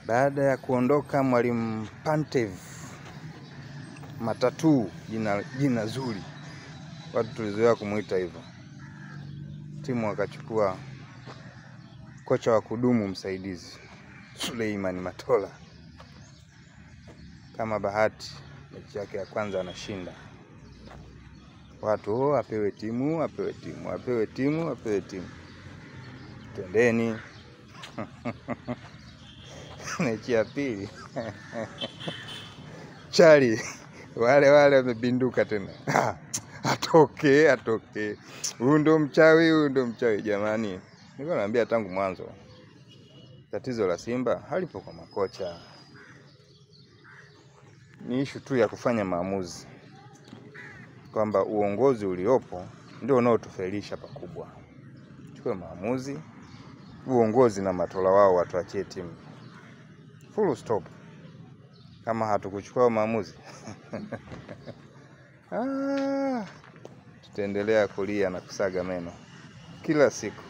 Baada ya kuondoka mwalimu Pantev Matatu, jina zuri, watu tulizoea kumuita hivyo, timu akachukua kocha wa kudumu msaidizi Suleiman Matola. Kama bahati, mechi yake ya kwanza anashinda. Watu oh, apewe timu, apewe timu, apewe timu, apewe timu, twendeni. Mechi ya pili chali wale wale wamepinduka tena. Atoke, atoke, huyu ndo mchawi, huyu ndo mchawi. Jamani, nilikuwa naambia tangu mwanzo, tatizo la Simba halipo kwa makocha, ni ishu tu ya kufanya maamuzi, kwamba uongozi uliopo ndio unaotufelisha pakubwa. Chukue maamuzi, uongozi na Matola wao watuachie timu, full stop. Kama hatukuchukua maamuzi tutaendelea kulia na kusaga meno kila siku.